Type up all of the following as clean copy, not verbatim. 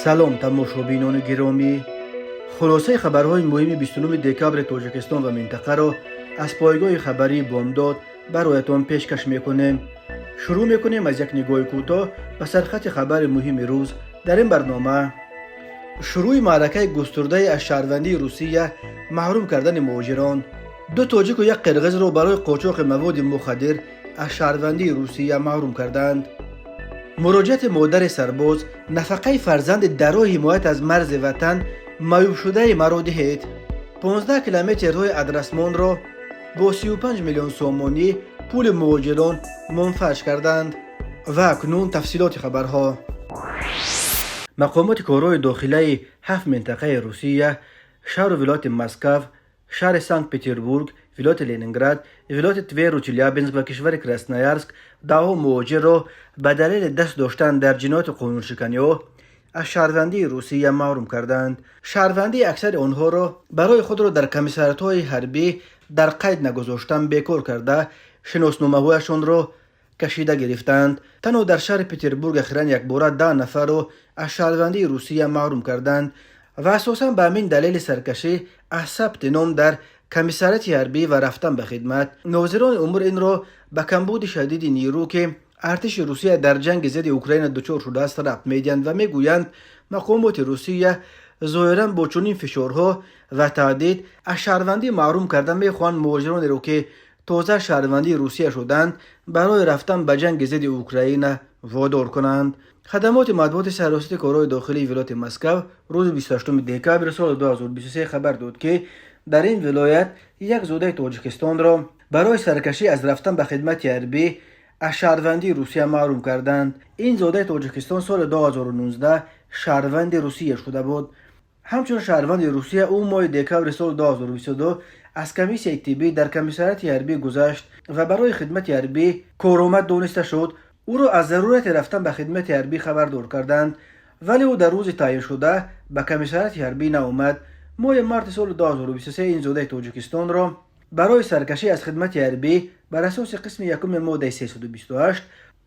Салом, тамошобинони гиромӣ! Хулосаи хабарҳои муҳими 29 декабри Тоҷикистон ва минтақаро аз пойгоҳи хабарии «Бомдод» бароятон пешкаш мекунем. Шурӯъ мекунем аз як нигоҳи кӯтоҳ ба сархати хабари муҳими рӯз. Дар ин барнома: шурӯъи маъракаи густурдаи аз шаҳрвандии Русия маҳрум кардани муҳоҷирон, ду тоҷику як қирғизро барои қочоқи маводи мухаддир аз шаҳрвандии Русия маҳрум карданд, муроҷиати модари сарбоз: «Нафақаи фарзанди дар роҳи ҳимоят аз марзи ватан маъюбшудаи маро диҳед», 15 километр роҳи Адрасмонро бо 35 миллион сомонӣ пули муҳоҷирон мунфаҷ карданд. Ва акнун тафсилоти хабарҳо. Мақомоти корҳои дохилаи ҳафт минтақаи Русия: шаҳру вилояти Москав, шаҳри Санкт Петербург, вилояти Ленинград, вилояти Тверу Челябинск ва кишвари Красноярск даҳҳо муҳоҷирро ба далели даст доштан дар ҷинояту қонуншиканиҳо аз шаҳрвандии Русия маҳрум карданд. Шаҳрвандии аксари онҳоро барои худро дар комиссариатҳои ҳарбӣ дар қайд нагузоштан бекор карда, шиносномаҳояшонро кашида гирифтанд. Танҳо дар шаҳри Петербург ахиран якбора 10 нафарро аз шаҳрвандии Русия маҳрум карданд ва асосан ба ҳамин далели саркашӣ аз сабти ном дар комиссариати ҳарбӣ ва рафтан ба хидмат. Нозирони умур инро ба камбуди шадиди нирӯ, ки артиши Русия дар ҷанги зидди Украина дучор шудааст, рабт медиҳанд ва мегӯянд, мақомоти Русия зоҳиран бо чунин фишорҳо ва таҳдид аз шаҳрвандӣ маҳрум карда мехоҳанд муҳоҷиронеро, ки тоза шаҳрвандии Русия шуданд, барои рафтан ба ҷанги зидди Украина водор кунанд. Хадамоти матбуоти Сарраёсати корҳои дохилии вилояти Москав рӯзи 28 декабри соли 2023 хабар дод, ки дар ин вилоят як зодаи Тоҷикистонро барои саркашӣ аз рафтан ба хидмати ҳарбӣ аз шаҳрвандии Русия маҳрум карданд. Ин зодаи Тоҷикистон соли 2019 шаҳрванди Русия шуда буд. Ҳамчун шаҳрванди Русия ӯ моҳи декабри соли 2022 аз комиссияи тиббӣ дар комиссариати ҳарбӣ гузашт ва барои хидмати ҳарбӣ коромад дониста шуд. Ӯро аз зарурати рафтан ба хидмати ҳарбӣ хабардор карданд, вале ӯ дар рӯзи таъйиншуда ба комиссариати ҳарбӣ наомад. Моҳи марти соли 2023 ин зодаи Тоҷикистонро барои саркашӣ аз хидмати ҳарбӣ бар асоси қисми якуми моддаи 328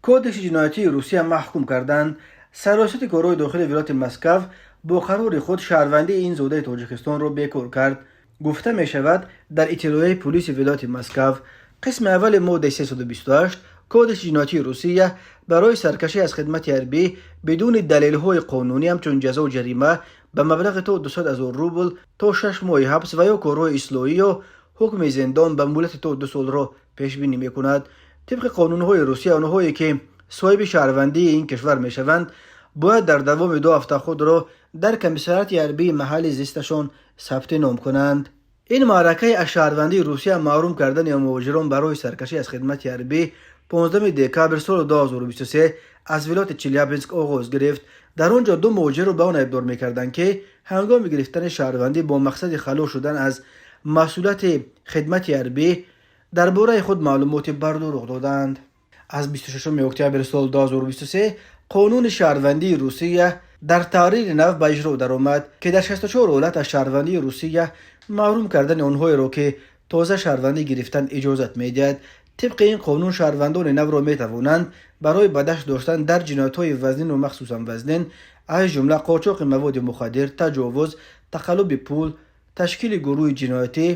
Кодекси ҷиноятии Русия маҳкум карданд. Сарраёсати корҳои дохили вилояти Москав бо қарори худ шаҳрвандии ин зодаи Тоҷикистонро бекор кард, гуфта мешавад дар иттилоияи пулиси вилояти Москав. Қисми аввали моддаи 328 Кодекси ҷиноятии Русия барои саркашӣ аз хидмати ҳарбӣ бидуни далелҳои қонунӣ ҳамчун ҷазо ҷарима ба маблағи то 200 ҳазор рубл, то 6 моҳи ҳабс ва ё корҳои ислоҳӣ ё ҳукми зиндон ба муҳлати то 2 солро пешбинӣ мекунад. Тибқи қонунҳои Русия, онҳое ки соҳиби шаҳрвандии ин кишвар мешаванд, бояд дар давоми 2 ҳафта худро дар комиссариати ҳарбии маҳалли зисташон сабти ном кунанд. Ин маъракаи аз шаҳрвандии Русия маҳрум кардани муҳоҷирон барои саркашӣ аз хидмати ҳарбӣ 15 декабр соли 2023 аз вилояти Челябинск оғоз гирифт. Дар он ҷо ду муҳоҷирро ба он айбдор мекарданд, ки ҳангоми гирифтани шаҳрвандӣ бо мақсади халос шудан аз масъулияти хидмати ҳарбӣ дар бораи худ маълумоти бардурӯғ доданд. Аз 26 октябри соли 2023 қонуни шаҳрвандии Русия дар таҳрири нав ба иҷро даромад, ки дар 64 ҳолат аз шаҳрвандии Русия маҳрум кардани онҳоеро, ки тоза шаҳрвандӣ гирифтан, иҷозат медиҳад. Тибқи ин қонун, шаҳрвандони навро метавонанд барои ба даст доштан дар ҷиноятҳои вазнину махсусан вазнин, аз ҷумла қочоқи маводи мухаддир, таҷовуз, тақаллуби пул, ташкили гурӯҳи ҷиноятӣ,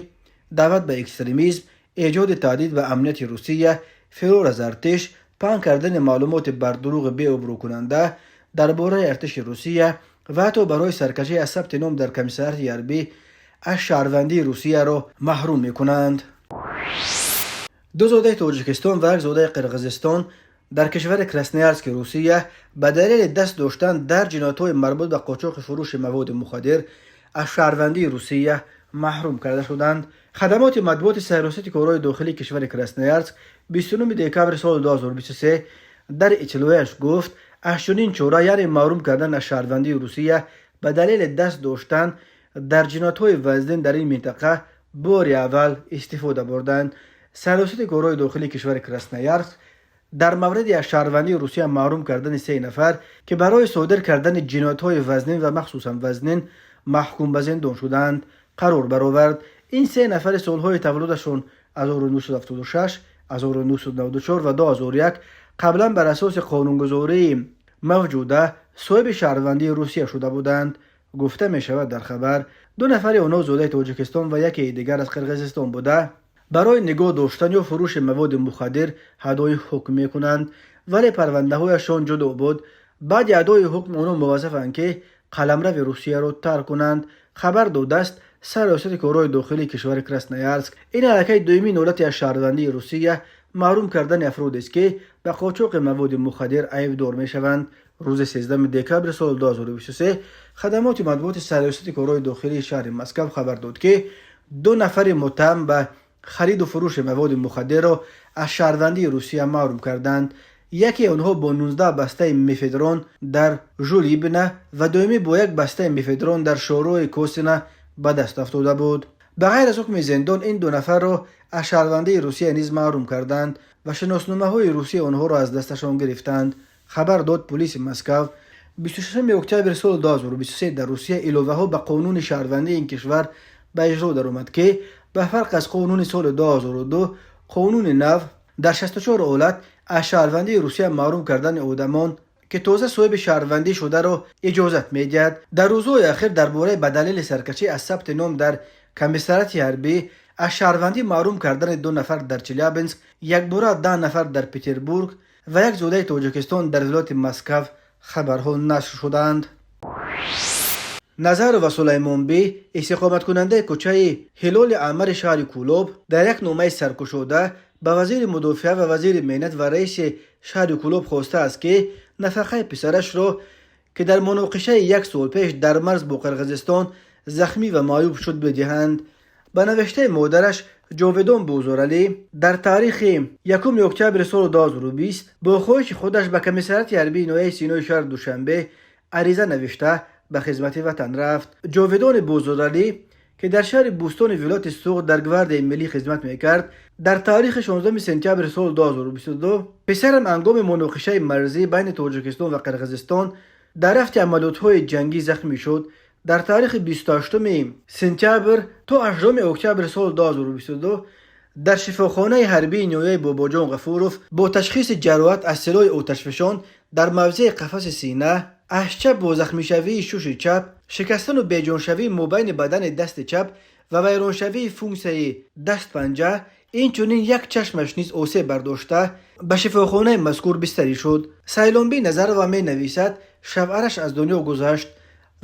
даъват ба экстремизм, эҷоди таҳдид ба амнияти Русия, фирор аз артиш, паҳн кардани маълумоти бардурӯғи беобрӯкунанда дар бораи артиши Русия ва ҳатто барои саркашӣ аз сабти ном дар комиссариати ҳарбӣ аз шаҳрвандии Русияро маҳрум мекунанд. Ду зодаи Тоҷикистон ва як зодаи Қирғизистон дар кишвари Красноярски Русия ба далели даст доштан дар ҷиноятҳои марбут ба қочоқи фурӯши маводи мухаддир аз шаҳрвандии Русия маҳрум карда шуданд. Хадамоти матбуоти Сарраёсати корҳои дохилии кишвари Красноярск 29 декабри соли 2023 дар иттилояш гуфт, аз чунин чора, яъне маҳрум кардан аз шаҳрвандии Русия ба далели даст доштан дар ҷиноятҳои вазнин, дар ин минтақа бори аввал истифода бурданд. Сарраёсати корҳои дохилии кишвари Красноярск дар мавриди аз шаҳрвандии Русия маҳрум кардани се нафар, ки барои содир кардани ҷиноятҳои вазнин ва махсусан вазнин маҳкум ба зиндон шуданд, қарор баровард. Ин се нафари солҳои таваллудашон 1976, 1994 ва 2001 қаблан бар асоси қонунгузории мавҷуда соҳиби шаҳрвандии Русия шуда буданд, гуфта мешавад дар хабар. Ду нафари онҳо зодаи Тоҷикистон ва якеи дигар аз Қирғизистон буда, барои нигоҳ доштан ё фурӯши маводи мухаддир адои ҳукм мекунанд, вале парвандаҳояшон ҷудо буд. Баъди адои ҳукм онҳо муваззафанд, ки қаламрави Русияро тарк кунанд, хабар додааст Сарраёсати корҳои дохилии кишвари Красноярск. Ин аллакай дуюмин ҳолати аз шаҳрвандии Русия маҳрум кардани афродест, ки ба қочоқи маводи мухаддир айбдор мешаванд. Рӯзи 13 декабри соли 2023 хадамоти матбуоти Сарраёсати корҳои дохилии шаҳри Москав хабар дод, ки ду нафари муттаҳам ба хариду фурӯши маводи мухаддирро аз шаҳрвандии Русия маҳрум карданд. Яке онҳо бо 19 бастаи мефедрон дар Жулибино ва дуюмӣ бо як бастаи мефедрон дар шоҳроҳи Косино ба даст афтода буд. Ба ғайр аз ҳукми зиндон, ин ду нафарро аз шаҳрвандии Русия низ маҳрум карданд ва шиносномаҳои русия онҳоро аз дасташон гирифтанд, хабар дод пулиси Москав. 26 октябри соли 2023 дар Русия иловаҳо ба қонуни шаҳрвандии ин кишвар ба иҷро даромад, ки ба фарқ аз қонуни соли 2002, қонуни нав дар 64 ҳолат аз шаҳрвандии Русия маҳрум кардани одамон, ки тоза соҳиби шаҳрвандӣ шударо, иҷозат медиҳад. Дар рӯзҳои ахир дар бораи ба далели саркашӣ аз сабти ном дар комиссариати ҳарбӣ аз шаҳрвандӣ маҳрум кардани ду нафар дар Челябинск, якбора 10 нафар дар Петербург ва як зодаи Тоҷикистон дар вилояти Москав хабарҳо нашр шуданд. Назарова Сулаймонбӣ, истиқоматкунандаи кӯчаи Ҳилоли Аҳмари шаҳри Кӯлоб, дар як номаи саркушода ба вазири мудофиа ва вазири меҳнат ва раиси шаҳри Кӯлоб хостааст, ки нафақаи писарашро, ки дар муноқишаи як сол пеш дар марз бо Қирғизистон захмӣ ва маъюб шуд, бидиҳанд. Ба навиштаи модараш Ҷовидон Бозоралӣ, дар таърихи 1 октябри соли 2020 бо хоҳиши худаш ба комиссариати ҳарбии ноҳияи Синои шаҳри Душанбе ариза навишта, ба хизмати ватан рафт. Ҷовидони Бозоралӣ, ки дар шаҳри Бӯстони вилояти Суғд дар Гвардияи миллӣ хизмат мекард, дар таърихи 16 сентябри соли 2022 писарам ҳангоми муноқишаи марзӣ байни Тоҷикистон ва Қирғизистон дар рафти амалиётҳои ҷангӣ захмӣ шуд. Дар таърихи 28 сентябр то 8 октябри соли 2022 дар шифохонаи ҳарбии ноҳияи Бобоҷон Ғафуров бо ташхиси ҷароҳат аз силоҳи оташфишон дар мавзеи қафаси сина аз чап, бо захмишавии шуши чап, шикастану беҷоншавии мобайни бадани дасти чап ва вайроншавии функсияи дастпанҷа, инчунин як чашмаш низ осеб бардошта, ба шифохонаи мазкур бистарӣ шуд. Сайлонбӣ Назарова менависад, шавҳараш аз дунё гузашт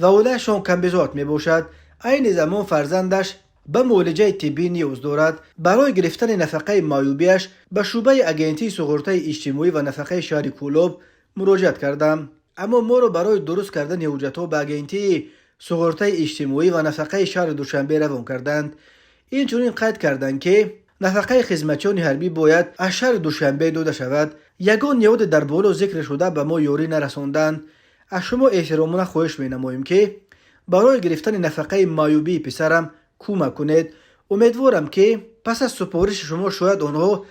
ва оилаашон камбизоат мебошад. Айни замон фарзандаш ба муолиҷаи тиббӣ ниёз дорад. Барои гирифтани нафақаи маъюбиаш ба шӯъбаи Агентии суғуртаи иҷтимоӣ ва нафақаи шаҳри Кӯлоб муроҷиат кардам, аммо моро барои дуруст кардани ҳуҷҷатҳо ба Агентии суғуртаи иҷтимоӣ ва нафақаи шаҳри Душанбе равон карданд. Инчунин қайд карданд, ки нафақаи хизматчиёни ҳарбӣ бояд аз шаҳри Душанбе дода шавад. Ягон ниҳоде дар боло зикр шуда ба мо ёрӣ нарасонданд. Аз шумо эҳтиромона хоҳиш менамоем, ки барои гирифтани нафақаи маъюбии писарам кӯмак кунед. Умедворам, ки пас аз супориши шумо шояд онҳо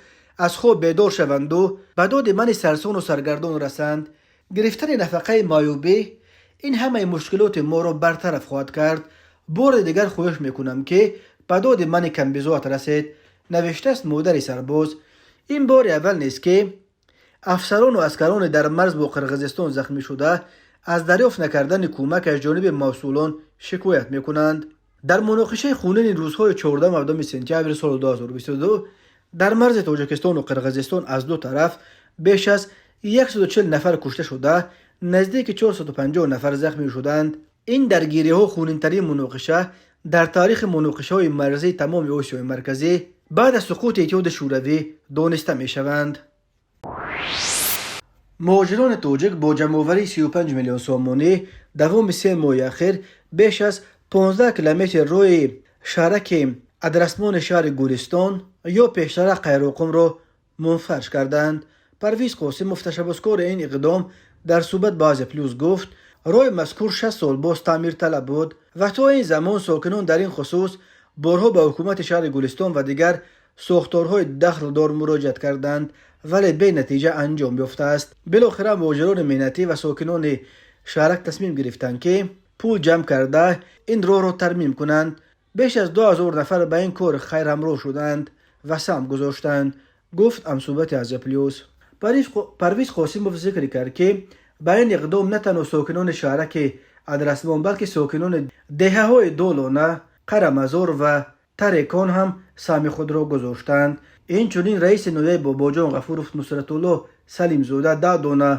аз хоб бедор шаванду ба доди мани сарсону саргардон расанд. Гирифтани нафақаи маъюбӣ ин ҳамаи мушкилоти моро бартараф хоҳад кард. Бори дигар хоҳиш мекунам, ки ба доди мани камбизоат расед, навиштааст модари сарбоз. Ин бори аввал нест, ки афсарону аскароне дар марз бо Қирғизистон захмӣ шуда аз дарёфт накардани кӯмак аз ҷониби масъулон шикоят мекунанд. Дар муноқишаи хунини рӯзҳои 14 сентябри соли 2022 дар марзи Тоҷикистону Қирғизистон аз ду тараф беш аз 140 нафар кушта шуда, наздики 450 нафар захмӣ шуданд. Ин даргириҳо хунинтарин муноқиша дар таърихи муноқишаҳои марзии тамоми Осиёи Марказӣ баъд аз суқути Иттиҳоди Шӯравӣ дониста мешаванд. Муҳоҷирони тоҷик бо ҷамъоварии 35 миллион сомонӣ давоми 3 моҳи ахир беш аз 15 километр роҳи шаҳраки Адрасмони шаҳри Гулистон ё пештара Қайроқумро мунфарш карданд. Парвиз Қосимов, ташаббускори ин иқдом, дар суҳбат ба Азия Плюс гуфт, роҳи мазкур 6 сол боз таъмирталаб буд ва то ин замон сокинон дар ин хусус борҳо ба ҳукумати шаҳри Гулистон ва дигар сохторҳои дахлдор муроҷиат карданд, вале бенатиҷа анҷом ёфтааст. Билохира муҳоҷирони меҳнатӣ ва сокинони шаҳрак тасмим гирифтанд, ки пул ҷамъ карда, ин роҳро тармим кунанд. Беш аз 2000 нафар ба ин кори хайр ҳамроҳ шуданд ва саҳм гузоштанд, гуфт ҳамсӯҳбати Азия Плюс. Парвиз Қосимов зикр кард, ки Ба ин иқдом на танҳо сокинони шаҳраки Адрасмон, балки сокинони деҳаҳои Долона, Қарамазор ва Тарекон ҳам саҳми худро гузоштанд. Инчунин раиси ноҳияи Бобоҷон Ғафуров Нусратулло Салимзода 10 дона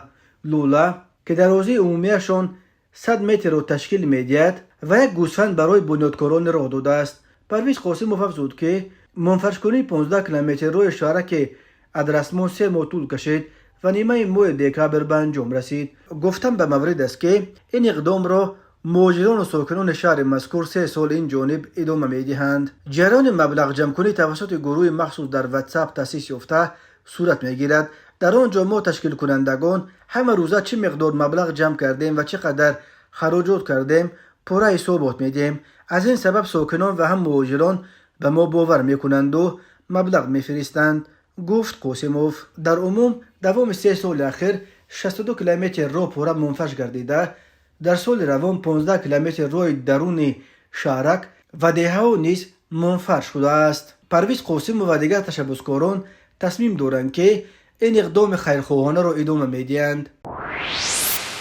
лӯла, ки дарозии умумияшон 100 метрро ташкил медиҳад, ва як гӯсфанд барои бунёдкорони роҳ додааст. Парвиз Қосимов афзуд, ки мунфаршкунии 15 километр роҳи шаҳраки Адрасмон 3 моҳ тӯл кашид ва нимаи моҳи декабр ба анҷом расид. Гуфтан ба маврид аст, ки ин иқдомро муҳоҷирону сокинони шаҳри мазкур 3 сол ин ҷониб идома медиҳанд. Ҷараёни маблағҷамъкунӣ тавассути гурӯҳи махсус дар Ватсап таъсис ёфта сурат мегирад. Дар он ҷо мо ташкилкунандагон ҳама рӯза чӣ миқдор маблағ ҷамъ кардем ва чӣ қадар хароҷот кардем, пурра ҳисобот медиҳем. Аз ин сабаб сокинон ва ҳам муҳоҷирон ба мо бовар мекунанду маблағ мефиристанд, гуфт Қосимов. Дар умум давоми 3 соли ахир 62 километр роҳ пурра мунфарш гардида, дар соли равон 15 километр роҳи даруни шаҳрак ва деҳаҳо низ мунфарш шудааст. Парвиз Қосимов ва дигар ташаббускорон тасмим доранд, ки ин иқдоми хайрхоҳонаро идома медиҳанд.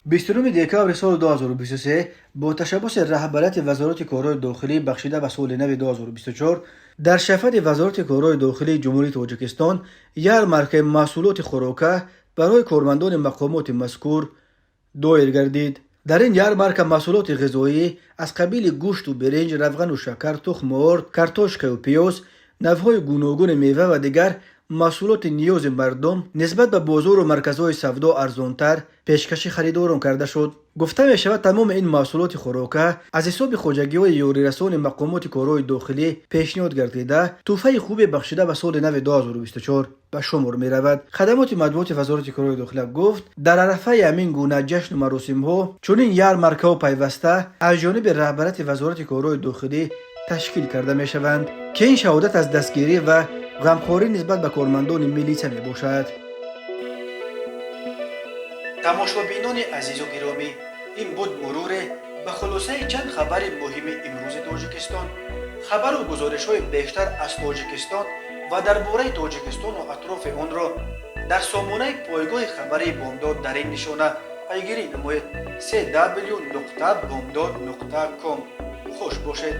29 декабри соли 2023 бо ташаббуси раҳбарияти Вазорати корҳои дохилӣ бахшида ба соли нави 2024 дар шафати Вазорати корҳои дохилии Ҷумҳурии Тоҷикистон ярмаркаи маҳсулоти хӯрока барои кормандони мақомоти мазкур доир гардид. Дар ин ярмарка маҳсулоти ғизоӣ аз қабили гӯшту биринҷ, равғану шакар, тухму орд, картошкаю пиёз, навъҳои гуногуни мева ва дигар маҳсулоти ниёзи мардум нисбат ба бозору марказҳои савдо арзонтар пешкаши харидорон карда шуд. Гуфта мешавад, тамоми ин маҳсулоти хӯрока аз ҳисоби хоҷагиҳои ёрирасони мақомоти корҳои дохилӣ пешниҳод гардида, тӯҳфаи хубе бахшида ба соли нави 2024 ба шумор меравад. Хадамоти матбуоти Вазорати корҳои дохила гуфт, дар арафаи ҳамин гуна ҷашну маросимҳо чунин ярмаркаҳо пайваста аз ҷониби раҳбарияти Вазорати корҳои дохилӣ ташкил карда мешаванд, ки ин шаҳодат аз дастгирӣ ва ғамхорӣ нисбат ба кормандони милитсия мебошад. Тамошобинони азизу гиромӣ, ин буд муруре ба хулосаи чанд хабари муҳими имрӯзи Тоҷикистон. Хабару гузоришҳои бештар аз Тоҷикистон ва дар бораи Тоҷикистону атрофи онро дар сомонаи пойгоҳи хабарии Бомдод дар ин нишона пайгирӣ намоед: cw.bomdod.com. Хуш бошед.